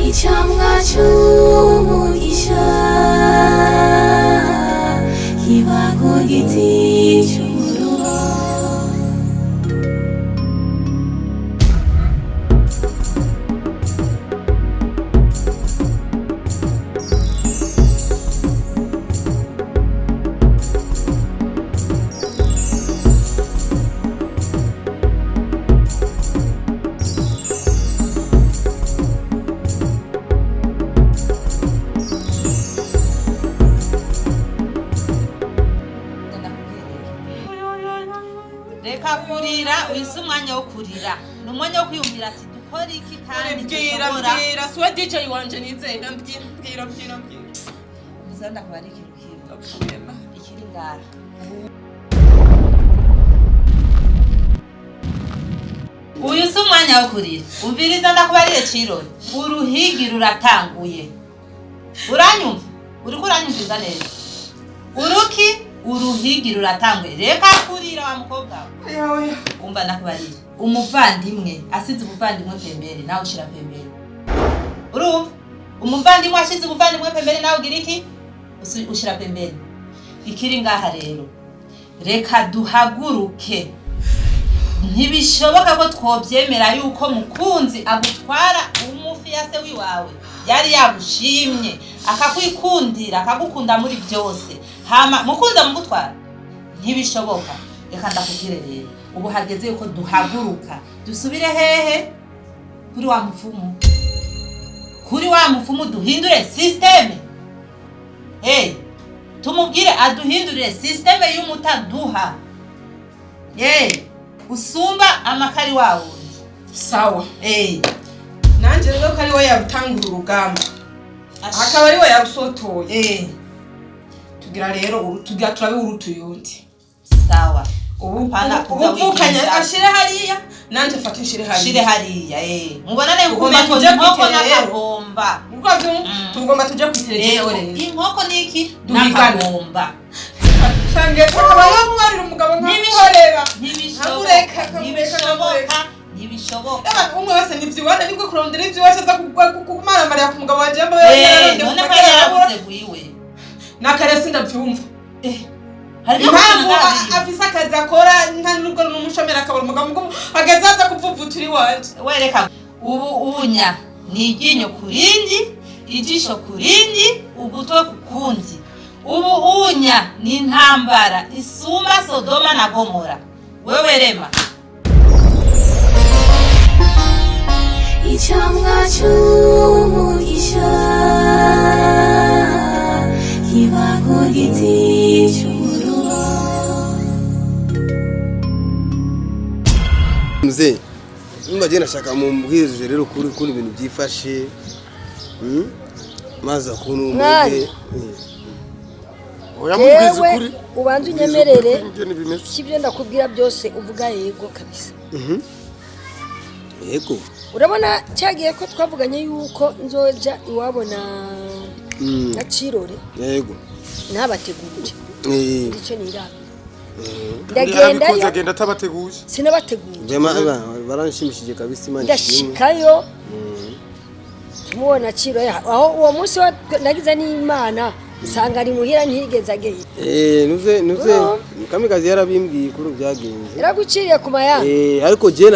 Icamwa c'umugisha kiba ku giti c'umuruho. Reka kurira, uyu si umwanya wo kurira, ni umwanya wo kwiyumvira ati dukora iki kandi Mbwira. Dushobora. Mbwira, siwe DJ wanje nizera. Mbwira, mbwira, mbwira, mbwira. Gusa ndakubara ikintu kimwe. Ndapfuye ma. Ikiri ngaha, uyu si umwanya wo kurira. Umviriza ndakubarire, Cirori, uruhigi ruratanguye. Uranyumva? Uriko uranyumviza neza? Uruki uruhigi ruratanguye. Reka kurira, wa mukobwa we. Oya, oya. Umva ndakubarire, umuvandimwe asize umuvandimwe pembeni, nawe ushira pembeni. Urumva? Umuvandimwe ashize umuvandimwe pembeni, nawe ugira iki? Ushira pembeni. Ikiri ngaha rero, reka duhaguruke. Ntibishoboka ko twobyemera yuko Mukunzi agutwara umufiyase wiwawe yari yagushimye, akakwikundira, akagukunda muri byose, hama Mukunzi amugutwara. Ntibishoboka. Reka ndakubwire rero, ubu hageze yuko duhaguruka, dusubire hehe? Kuri wa mupfumu, kuri wa mupfumu, duhindure système. Hey, tumubwire aduhindurire système y'umutaduha. Hey, usumba amakari wa wundi. Sawa. Hey. Nanje rero ko ari we yabutangura urugamba, akaba ari we yarusotoye, tugira rero tugira turabe urutuyundi. Sawa. Ubu Hapana kuza ubuvukanye wigisha. Ashire hariya, nanje fate nshire Shire hariya. Hariya mubonane. Tugomba Kumenya tuje inkoko kwiterera. n'akagomba. Urwavyumva? Tugomba tuje kwiterera rero. Inkoko niki? Duhigane. N'akagomba. Sange akaba yamwarira umugabo nkamuhorera. Ntibishoboka. Nkamureka, nkamureka. Ntibishoboka, ntibishoboka. Eba, umwe wese nivyiwana, nibwo kurondera ivy'iwacu aza kumaramarira ku mugabo wanje yambaye yararondeye None kuva ko kera arabura. yarabuze gwiwe. Nakare sindavyumva. Hari ibyo Impamvu gukina ngaha. Afise akazi akora, nta nubwo n'umushomeri, akabura umugabo ngo ageze aza kuvuvutura iwanje. Wereka ubu unya ni iryinyo ku rindi, ijisho ku rindi, ugutwi ku kundi. Ubu unya ni intambara isumba Sodoma na Gomora. Wewe rema. Icamwa c'umugisha kiba ku giti c'umuruho. Mzee, nimba je nashaka mumbwirize rero kuri ukuntu ibintu byifashe. Maze ukuntu Mwana. mwebwe Oya, mubwize Yewe, ukuri. ubanze unyemerere. Mubwize ukuri ingene bimeze. Kibyo ndakubwira byose uvuga yego kabisa. Yego. Urabona cyagiye ko twavuganye yuko nzoja iwabo na na Cirore, Yego. ntabateguje. Icyo nirabira. Yarabikoze. Ndagendayo. Agenda atabateguye. Sinabateguye. Jema baranshimishije kabisa, Imana ishimwe. Ndashikayo, tumubona Cirore aho uwo munsi nagize n'Imana nsanga ari muhira, ntiyigeze agenda. Nuze Urumva? Kamikazi yarabimbwiye kuri byagenze. Yaraguciriye ku mayanga. Ariko je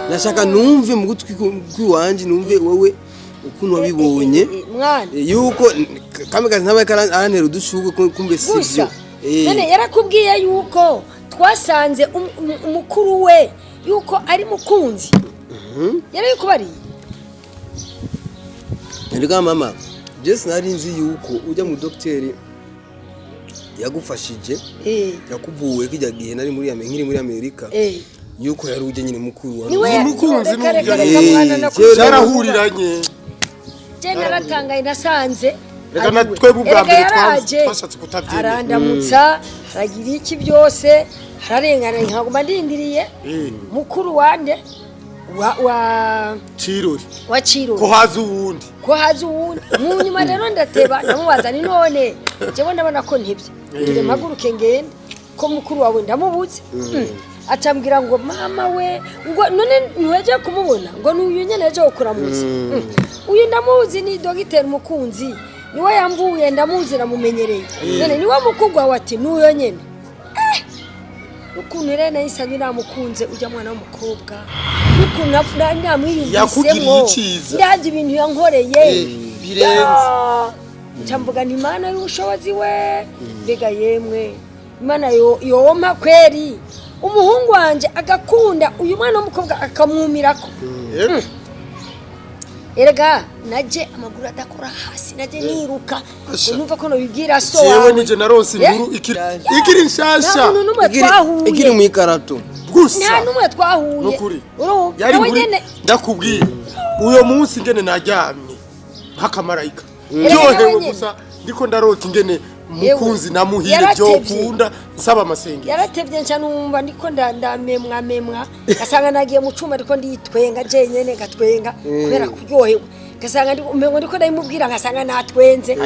nashaka numve mu gutwi kwiwanje, numve wowe ukuntu wabibonye. Mwana. Yuko Kamikazi ntabaye arantera udushurwe, kumbe sivyo. Gusa none yarakubwiye yuko twasanze umukuru we yuko ari Mukunzi, yarabikubariye? Erega mama, je sinari nzi yuko ujya mu dogiteri yagufashije, yakuvuye kijya gihe nari muri Amerika, nkiri muri Amerika, yuko yari ujya nyine mukuru wa Niwe. Umukunzi. Reka, reka, N'umuryango. reka mwana, nakubwira. Byarahuriranye. Je naratangaye, nasanze Reka ari na we. twebwe ubwa Erega mbere yaraje, twashatse kutabyemera. arandamutsa, aragira iki byose, ararengana, nkaguma ndindiriye mukuru wande wa Cirori. Wa Cirori. Ko haza uwundi. Ko haza uwundi mu nyuma. Rero ndateba, ndamubaza ni none jewe ndabona ko ntibye, ngire mpaguruke ngende. Ko mukuru wawe ndamubuze. Acambwira ngo mama we, ngo none ntiweje kumubona, ngo n'uyu nyene yaje kukuramutsa. Uyu ndamuzi, ni dogiteri Mukunzi, niwe yamvuye, ndamuzi, namumenyereye. None niwe mukuru wawe? Ati n'uyo nyene. Ukuntu rero nahise namukunze ujya mwana w'umukobwa, n'ukuntu namwiyumvisemo. Yakugiriye iciza. Ndaje ibintu yankoreye Birenze. Ya! Nca mvuga nti Imana y'ubushobozi we, mbega yemwe, Imana yompa kweri umuhungu wanje agakunda uyu mwana w'umukobwa, akamwumirako. Yego. Erega naje amaguru adakora hasi, naje niruka Asha. ngo numva ko nobibwira so Jewe wawe. nije naronse inkuru ikiri Nta nshasha. muntu n'umwe twahuye. Ikiri mu ikarato. Gusa. Nta n'umwe twahuye. Nukuri. Urumva Yari nawe inkuru nyene. ndakubwiye. Uyo munsi ngene naryamye nk'akamarayika. Erega Ryohewe nawe nyene. gusa ndiko ndarota ingene Mukunzi na Muhire Yaratevye. byokunda nsaba amasengero. Yaratevye, nca numva ndiko ndamemwa memwa, ngasanga nagiye mu cumba, ndiko nditwenga jenyene, ngatwenga kubera kuryoherwa, ngasanga umengo ndiko ndabimubwira, ngasanga natwenze.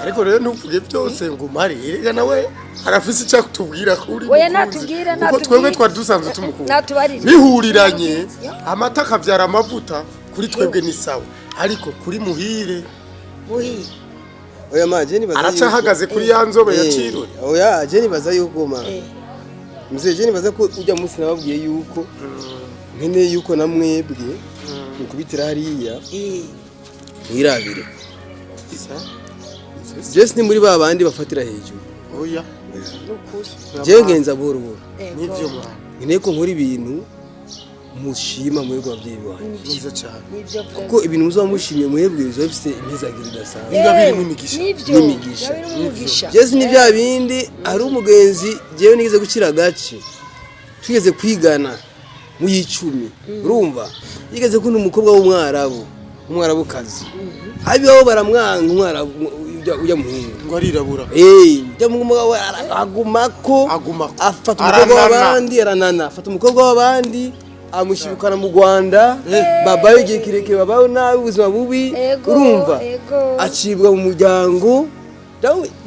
Ariko rero ntuvuge byose ngo umare, erega nawe arafise icyo akutubwira kuri Oya, Mukunzi. natubwira, Kuko natubwira. twebwe twari dusanzwe tumukunda. Natubarire. Bihuriranye amata akabyara amavuta, kuri twebwe ni sawa, ariko kuri Muhire Muhire. Oya ma, je nibaza aracahagaze kuri ya nzobe ya Eh, Cirore. Oya, je nibaza yuko ma, mzee, je nibaza ko ujya munsi nababwiye yuko nkeneye yuko namwebwe mukubitira hariya mwirabire. Jesi ni muri ba bandi bafatira hejuru. Oya. Nukuri. Jewe ngenza buhoro buhoro. Nivyo mwana. Nkeneye ko nkora ibintu mushima mwebwe ababyeyi banyu. Nziza cyane. Nivyo. Kuko ibintu muzaba mushimye mwebwe biba bifite imyizagiro idasanzwe. Biba birimo imigisha. Nivyo. N'imigisha. Biba birimo umugisha. Jesi ni bya bindi, hari umugenzi jewe nigeze gukira agace, tugeze kwigana mu y'icumi, urumva yigeze kubona umukobwa w'umwarabu, umwarabukazi, abibaho baramwanga umwarabu, ujya muhungu. Ngo arirabura. Eh, ujya muhungu we agumako. Agumako. Afata umukobwa Aranana. w'abandi, aranana, afata umukobwa w'abandi amushibukana mu Rwanda, babayo igihe kirekire, babayo nabi, ubuzima bubi. Ego, Urumva ego. acibwa mu muryango.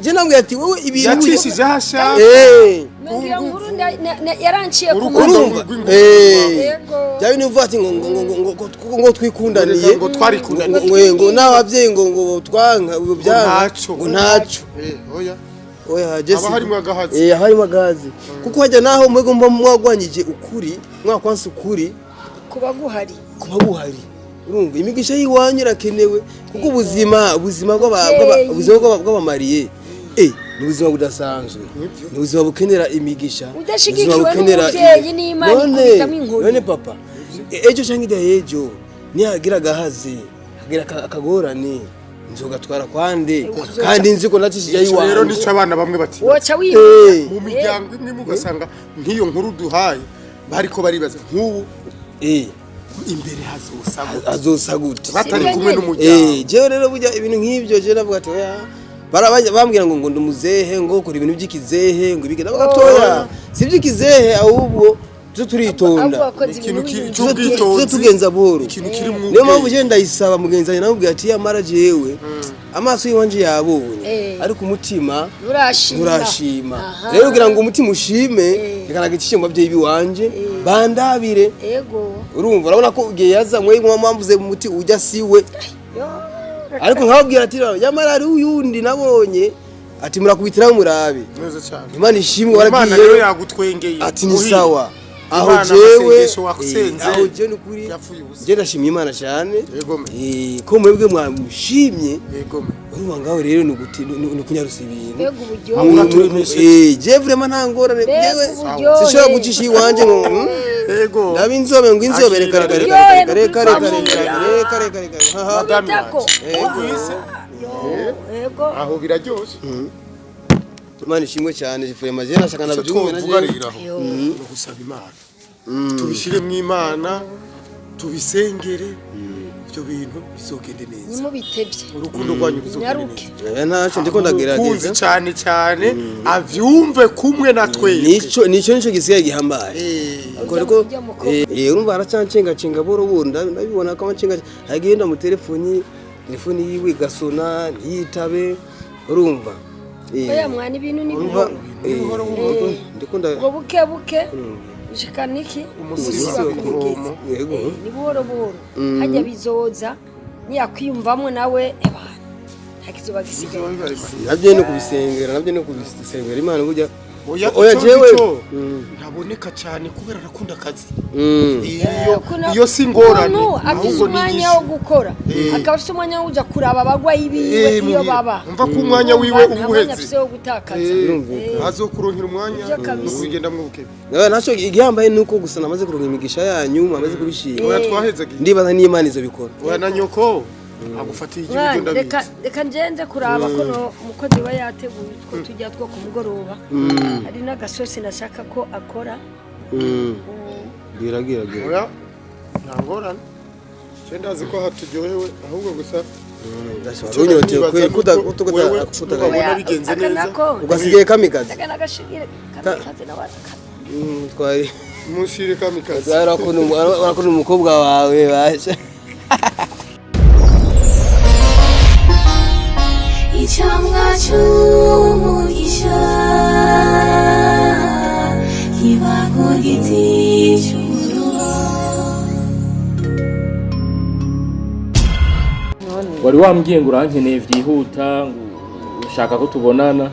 Je namubwiye ati wowe ibintu Yacishije aho ashaka. Eh, Ngira nkuru yaranciye ku Urukundo mutwe. urumva rw'ingufu. Eh, Ego. bya bintu uvuga ati ngo twikundaniye, Ngo twarikundaniye. ngo n'ababyeyi ngo twanka ngo byanga Ntaco. ngo ntaco. Eh, oya. Oya, Jesse. Haba harimwo agahazi. Eh, haba harimo agahazi, kuko hajya naho mwebwe muba mwagwanyije ukuri, mwakwanse ukuri Kuba guhari. Kuba buhari, urumva imigisha y'iwanyu irakenewe, kuko ubuzima Muvyeyi. ubuzima bw'abamariye ni ubuzima budasanzwe, ni ubuzima bukenera imigisha, Udashigikiwe ubuzima bukenera n'umuvyeyi n'Imana ikubitamwo inkoni. None papa, ejo cyangwa hirya y'ejo nihagira agahazi, hagira akagorane, nzogatwara kwande kandi nzi ko nacishije Ico rero ayiwanyu? nico abana bamwe bati Woca Eh. wiba. Mu miryango imwe imwe ugasanga nk'iyo nkuru duhaye bariko baribaza nk'ubu imbere hazosa gute? Azosa gute? Batari Sibyo kumwe nyene. n'umuryango. Jewe rero burya ibintu nk'ibyo jewe navuga ati oya, barabambwira ngo ndumuzehe, ngo ukora ibintu by'ikizehe, ngo ibiki. Ndavuga toya, si iby'ikizehe, ahubwo tuze turitonda. Ahubwo wakoze Ikintu ibintu wiyumvira. cy'ubwitonzi. Tuze tugenza buhoro. Ikintu kiri mu Niyo mpamvu ubwenge. jewe ndayisaba mugenzi wanjye, namubwira ati yamara jewe amaso y'iwanje yabonye, ariko umutima Nturashima. nturashima. Aha. Rero kugira ngo umutima ushime, reka nagicishe mu babyeyi biwanje bandabire. Ego. Urumva, urabona ko igihe yaza mwe mwamvuze muti ujya siwe, Yo. ariko nkababwira ati nyamara hari uyundi nabonye, ati murakubitiraho murabe. Neza cyane. Imana ishimwe, Imana waragiye. rero yagutwengeye. Ati ni Muhire. sawa aho. Imana Jewe amasengesho wasenze aho jewe nukuri yapfuye ubusa. je ndashimye Imana cyane. Yego me. Ko mwebwe mwamushimye. Yego me. Urumva ngaho rero ni ni ukunyarusa ibintu. Mbega uburyohe. Muraturemesheje. Je vraiment nta ngorane. Mbega Jewe uburyohe. sinshobora gucisha iwanje ngo Yego. ndaba inzobe, ngo inzobe, reka reka reka Uburyohe reka reka ni reka ukuri. reka reka reka reka haha. Madame Bitako. wanje. Wumvise? Yo. Ego. Aho biraryoshe. Imana ishimwe cyane, vraiment je nashaka Icyo nabyumve na twovuga jewe. rero aho ni ugusaba Imana, tubishyiremo Imana, tubisengere, ibyo bintu bizogende neza. Nimubitevye. Urukundo rwanyu ruzogende Nyaruke. neza. Oya, ntacyo ndiko Umukunzi ndagerageza. cyane cyane avyumve kumwe na twebwe. Nico gisigaye gihambaye. Eh, Ariko ariko Ujya mukobwa. urumva aracyancengacenga buhoro buhoro, ndabibona ko ancenga, agenda mu telefoni yiwe igasona ntiyitabe, urumva. Oya mwana, ibintu ni Urumva buhoro. Ibintu ni buhoro buhoro. Ndikunda. Ngo buke buke ushikana iki? Umusiba ku mugezi. kuvomo. Yego. Ni buhoro buhoro hajya bizoza, niyakwiyumvamwo nawe ebana nta kizoba gisigaye. Nabyo ni kubisengera, nabyo ni kubisengera Imana burya. Oya, Oya, ico jewe. nzi ntaboneka cyane kubera arakunda akazi. Iyo Kuna- iyo si ingorane, umuntu afise ahubwo ni umwanya wo inyishu. gukora, akaba afise umwanya wo kuja kuraba abagwayi biwe iyo Muhira. baba. Umva ko umwanya wiwe Nta uba mwanya uheze. afise wo gutakaza. Azokuronkera umwanya Ivyo kabisa. no kubigendamwo buke. Nawe naco igihambaye nuko gusa namaze kuronka imigisha yanyu, mwamaze kubishima. Oya, twahezagiye. Ndibaza n'Imana izobikora. Oya, na nyoko agufatiye igihugu. Mwana, Ndabizi. reka ngenze kuraba ko no umukozi we yateguye utwo tujya two ku mugoroba, hari n'agasosi nashaka ko akora. Gira gira gira. Oya, nta ngorane. Je ndazi ko aha turyohewe, ahubwo gusa Unyotewe kweli kuda wewe kuda. Ubona bigenze Aka neza. nako Ugasigaye kamikazi. aka nagashigire kamikaze nawe Twari Mushire kamikazi. Urakunda umukobwa wawe basha. Icamwa c'umugisha kiba ku giti c'umuruho. Wari wambwiye ngo urankeneye byihuta, ngo ushaka ko tubonana.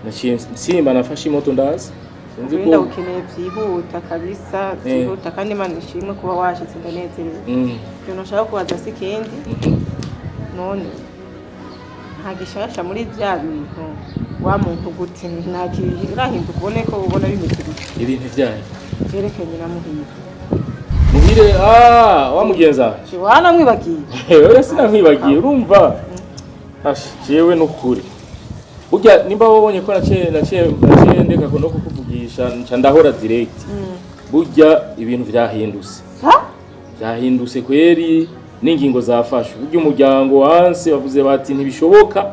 Naciye nsimba, nafashe imoto ndaza. Sinzi ko Ndagukeneye byihuta kabisa, byihuta, kandi Imana ishimwe kuba washitse, ndanezerewe. Ikintu nshaka kubaza si ikindi. None nta gishasha muri bya bintu wa muntu gute? Nta kirahinduka ubone ko ubona bimeze gute? Ibintu byayo? Byerekeranye na Muhire. Muhire, ah, wa mugenzi wanje. Wanamwibagiye? Oya, sinamwibagiye. Urumva, Ash, jewe nukuri burya nimba wabonye ko naciye ndeka ko no kukuvugisha, nca ndahora direct. Burya ibintu vyahindutse. Sa? Byahindutse kweri, n'ingingo zafashwe. Burya umuryango wanse, bavuze bati ntibishoboka,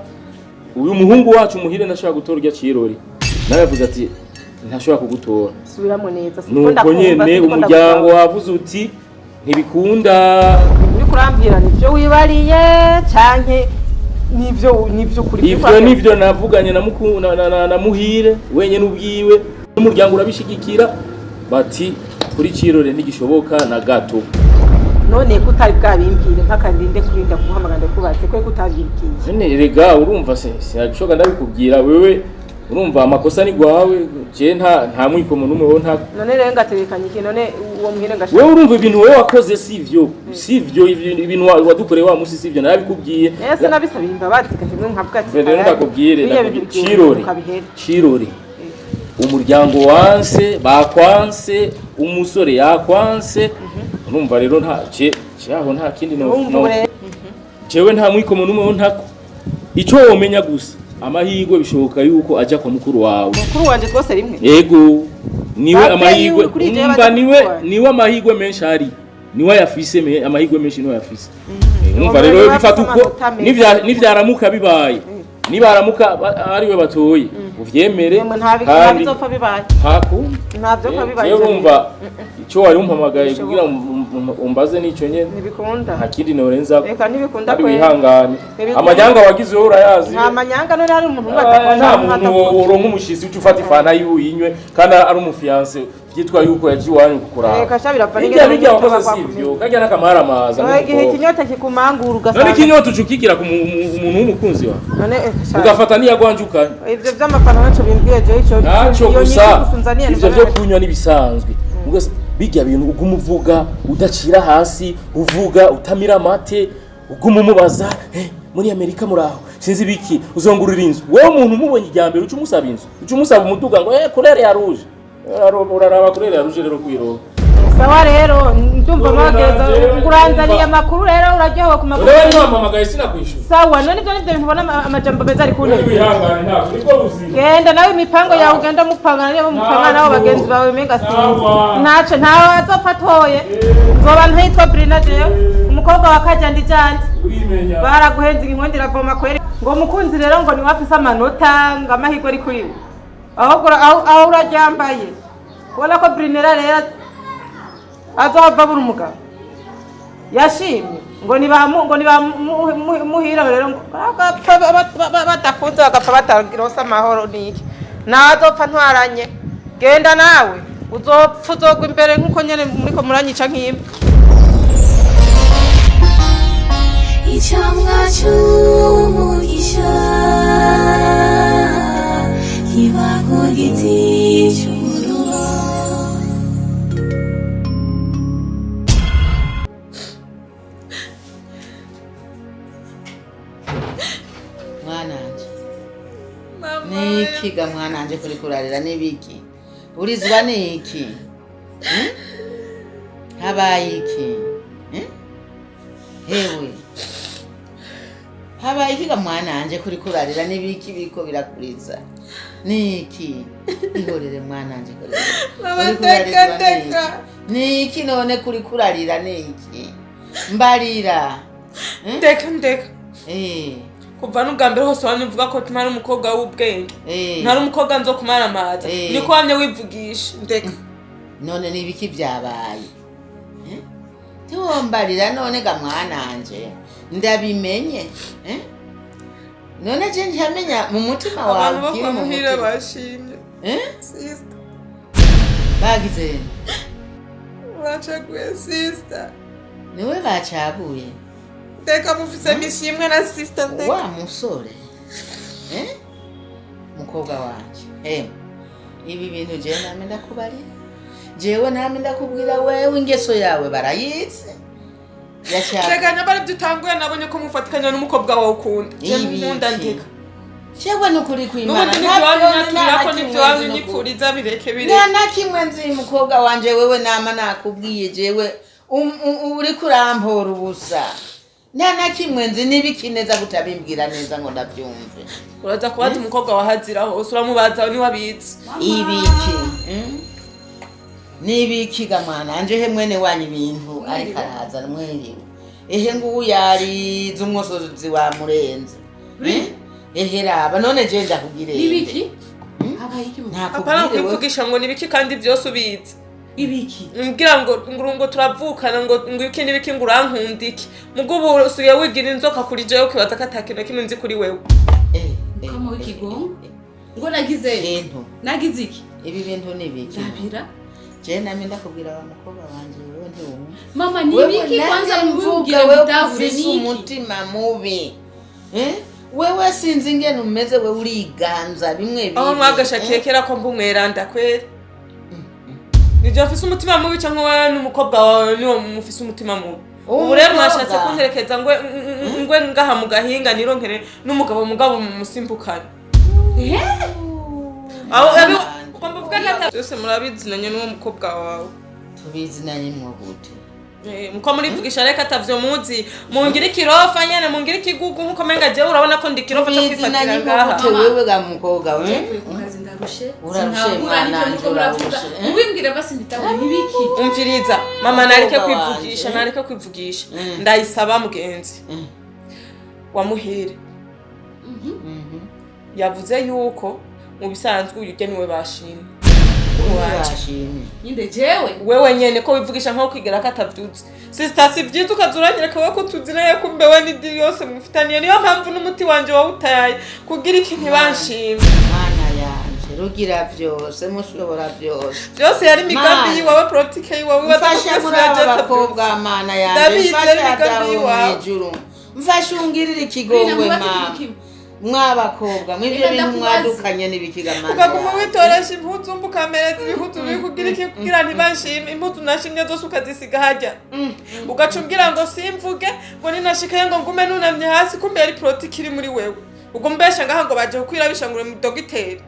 uyu muhungu wacu Muhire ntashobora gutora urya Cirori. Nawe yavuze ati ntashobora kugutora. Subiramo neza, siko Nuko ndakumva, nyene siko umuryango ndakumva. wavuze uti ntibikunda. Uri kurambwira nivyo wibariye canke nivyo kuri? Ivyo nivyo navuganye na na Muhire wenyene ubwiwe, n'umuryango urabishigikira, bati kuri Cirore ntigishoboka na gato. None ko utari bwabimbwire mpaka ndinde kurinda kuguhamagara ndakubaze, ko utabimbwiye? None erega urumva se sinabishoka ndabikubwira wewe. Urumva amakosa ni gwawe, je nta mwikomo n'umwe wo nta. None rero ngaterekanye iki? None uwo Muhire ngashaka? Wewe urumva ibintu wewe wakoze sivyo, sivyo. Ibintu wadukoreye wa musi sivyo, narabikubwiye. Ese nabisabira imbabazi gahimwe nkavuga ati Rero ndakubwire, biriya ndakubwire, bintu Cirore, ukabihere. Cirore, umuryango wanse, bakwanse, umusore yakwanse. Urumva rero nta je aho nta kindi no Urumva no rero jewe nta mwikomo n'umwe wo ntako. Ico womenya gusa, amahirwe bishoboka yuko aja kwa mukuru wawe. Mukuru wanje twose rimwe? Yego, niwe Bavyeyi amahirwe kuri jewe umva baja niwe mukuru wanje. niwe amahirwe menshi ari, niwe ayafise amahirwe menshi niwe ayafise. Urumva Uwo rero mwana bifata afise uko amanota meza. nivyaramuka bibaye, nibaramuka ariwe batoye, uvyemere. Yemwe, nta Kandi bizopfa bibaye. ntakundi. Nta vyopfa bibaye. Jewe Ivyo urumva icyo wari umpamagaye Bishoboka. kugira umbaze nico nyene. Ntibikunda. Nta kindi norenza. Reka, ntibikunda Ari kwera. wihangane. Ntibikunda. Amanyanga wagize wowe urayazi. Nta manyanga. None hari umuntu umwe Ah, adakunda nta umwe muntu adakunda? woronka umushitsi uca ufata ifanta yiwe kandi ari umufiance, byitwa yuko yaje iwanyu kukuraba. Reka sha, birapfa Bijya n'ingene bijya wakoze n'ingene sivyo, kajya n'akamaramaza. Oya, igihe nk'umukobwa. ikinyota kikumangura None ugasanga ikinyota uca ukigira ku umuntu w'umukunzi wawe? None sha, Ugafata niyagwanje ukanywa? Ivyo vy'amafanta ntaco bimbwiye jewe ico. Ntaco Iyo nyishu gusa gusa unzaniye ivyo mbona vyo kunywa n'ibisanzwe. Bijya bintu uguma uvuga udacira hasi, uvuga utamira amate, uguma umubaza muri Amerika muraho, sinzi biki, uzongurira inzu. Wewe umuntu umubonye irya mbere uca umusaba inzu, uca umusaba umuduga ngo couleur ya rouge. Uraraba couleur ya rouge rero kwiroha. Sawa rero, ndumva None mageza nanje uranzaniye ndumva. amakuru rero, uraryohewe ku makuru. Rero ntiwampamagaye sinakwishura. Sawa, none ivyo nivyo bintu ubona amajambo meza ari Wewe kuneza? wihangane, ntabwo nibwo buzima. Genda nawe imipango yawe, ugenda mupangana niba mupangana nabo Ntaco. bagenzi bawe, menga sinzi. Sawa. Ntaco, ntawe azopfa atoye. Nzoba ntitwa Brina jewe umukobwa wa Kajandi jandi. Urimenya. Baraguhenze inkondi iravoma kweri. Ngo mukunzi rero ngo niwe afise amanota, ngo amahirwe ari kuri we, ahubwo aho uraryambaye ubona ko Brinera rero azohava abura umugabo yashimye ngo nibamuhira rero ngo bagapfa badakunze, bagapfa bataronse amahoro. Niki Nazopfa ntwaranye. Genda nawe uzopfa uzogwa imbere nk'uko nyene muriko muranyica nk'imbwa. Icamwa c'umugisha kiba ku giti c'umuruho. Mwananje, nikiga mwananje, kuri kurarira nibiki? Urizwa niki? Hmm? Habaye iki? Hmm? Hewe, habaye ikiga mwananje, kuri kurarira nibiki? Biriko birakuriza niki? Ihorere mwananje, kuri Mama, uri kurarizwa teka, teka. niki? Niki none kuri kurarira niki? Mbarira. Hmm? Ndeka, ndeka. Kuva n'ubwa mbere hose wamye uvuga ko ntari umukobwa w'ubwenge, ntari umukobwa nzo kumaramaza. Niko wamye wivugisha, ndeka. None nibiki byabaye? Eh? Ntiwombarira none ga mwananje, ndabimenye, eh? None je ntihamenya mu mutima wawe Abantu bo ukiri kwa mu Muhire mutima. bashimye. Eh? Sister. Bagize? Bacaguye sister. Niwe bacaguye? Ndeka, mufise mishimwe na sister, ndeka. Wa musore, eh? Mukobwa wanje, emwe, ibi bintu jewe name ndakubarira, jewe name ndakubwira, wewe ingeso yawe barayizi. Yacaguye. Ndeka, nyamara ibyo utanguye nabonye ko mufatikanya n'umukobwa wawe ukunda. Je Ibiki? nkunda, ndeka. Jewe nukuri kwimana N'ubundi nibyo wamye unyaturira ko nibyo wamye unyipfuriza, bireke, bireke. Nta na kimwe nzi mukobwa wanje. Wewe nama nakubwiye jewe, uriko urampora ubusa. Nta na kimwe nzi n'ibikineza kutabimbwira neza ngo ndabyumve. Uraza kubaza umukobwa wahazira hose, uramubaza niwe abizi. Ibiki? Mm? Nibiki ga mwana anje? He mwene wanyu ibintu ariko araza mwiriwe. Ehe, nguyu yarize umwosozi wamurenze. Eh? Ehe, raba none je ndakubwire. Nibiki? Habaye iki? Apana. Ntakubwire wewe. Kwivugisha ngo nibiki kandi byose ubizi. Ibiki? Mbwira ngo turavukana, ngo iki n'ibiki, ngo urankunda iki, mugo ubu usigaye wigira inzoka kuri jewe, ukibaza ko ata kintu na kimwe nzi kuri wewe. Eh, eh, Mukama eh, w'ikigongo. eh, Ngo nagize? Bintu. Nagize iki? Ibi bintu ni ibiki? Ndabira. Je nami ndakubwira wa mukobwa wanje, wewe ntiwumva. Mama, ni Wewe ibiki kwanza? nanje mvuga, Mubwire wewe mutahure. ufise Ni iki? umutima mubi. Eh? Wewe sinzi ingene umeze, wewe uriganza bimwe bibi. Aho mwagashakiye Eh? kera ko mba umweranda kweri, nivyo mfise umutima mubi canke wewe n'umukobwa wawe niwo mufise umutima mubi? Ubu rero mwashatse Umukobwa. kunterekeza ngwe ngwe ngaha mu gahinga nironkere n'umugabo, mugabo mumusimbukane aho ugomba uvuga ko byose murabizinanye n'uwo mukobwa wawe. Tubizinanye mwo gute? Eh, muko murivugisha reka atavyo muzi, mungira ikirofa nyene, mungira ikigugu nkuko menga jewe urabona ko ndi ikirofa co kwifatira Tubizinanye mwo ngaha. gute wewe ga mukobwa we? Mvuye ku kazi ndarushe. Urarushe, Sinahura mwana n'ibyo wanje, muriko muravuga. urarushe, eh? Mubimbwire basi nditahure nibiki? Umviriza mama, nareke Umukobwa kwivugisha. wanje. Nareke kwivugisha. Mm. Ndayisaba mugenzi Mm. wa Muhire yavuze yuko mu bisanzwe uyu urya niwe bashimye. Uwanje. Bashimye? Nyinde jewe? Wewe nyene ko wivugisha nko kwigera ko atavyutse. Sister, si vyiza ukaza uranyereka we ko tuzinanye, kumbe we n'idiri yose mufitaniye. Niyo mpamvu n'umuti wanje wawutaye kugira iki? Ntibanshime. Mana yanje, rugira byose, mushobora byose. Byose yari imigambi Mana. yiwawe, politike yiwawe. Wibaza ko Mfasha byose muri aba yaje bakobwa, atavyutse. mana yanje. Ndabizi, yari Mfasha imigambi dawe mu yiwawe. ijuru, mfasha ungirire ikigongwe. Rina, mubaze Mama. ikintu kimwe. Mwabakobwa mwivyo Reka bintu ndakubaze. mwadukanye n'ibikiga, mana Ukaguma yanje. witoresha impuzu mba ukamereza ibihuzu biri kugira iki? Kugira ntibanshime. Impuzu nashimye zose ukazisiga harya, ugaca umbwira ngo simvuge, ngo ninashikayo ngo ngume nunamye hasi. Kumbe yari politiki iri muri wewe. Ubwo mbesha ngaha ngo baje kukwirabisha ngo uri mu dogiteri.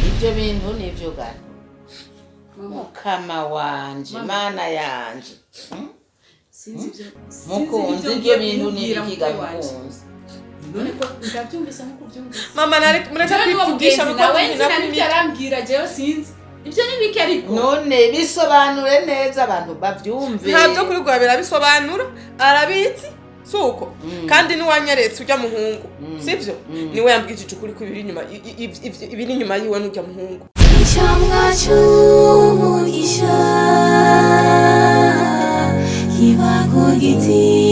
Ibyo bintu nivyo gano, mukama wanje, mana yanje. Sinzi ibyo. Sinzi Mukunzi, ibyo ibyo bintu mubwira n'ibikiga mukwe wanje. mukunzi? None ko ndabyumvise nkuko ubyumvise. Mama, mureke Jewe niwo kwivugisha. mugenzi Muko nawe nzi nkina na nibyo kumiti. arambwira, jewe sinzi. Ibyo ni biki ariko? None bisobanure neza abantu bavyumve. Ntabyo kuri rwa birabisobanura, arabizi si uko. Kandi niwanyeretse ujya muhungu, sibyo? Niwe yambwishije ukuri ko ibiri inyuma ibiri inyuma yiwe n'ujya muhungu. Icamwa c'umugisha kiba ku giti.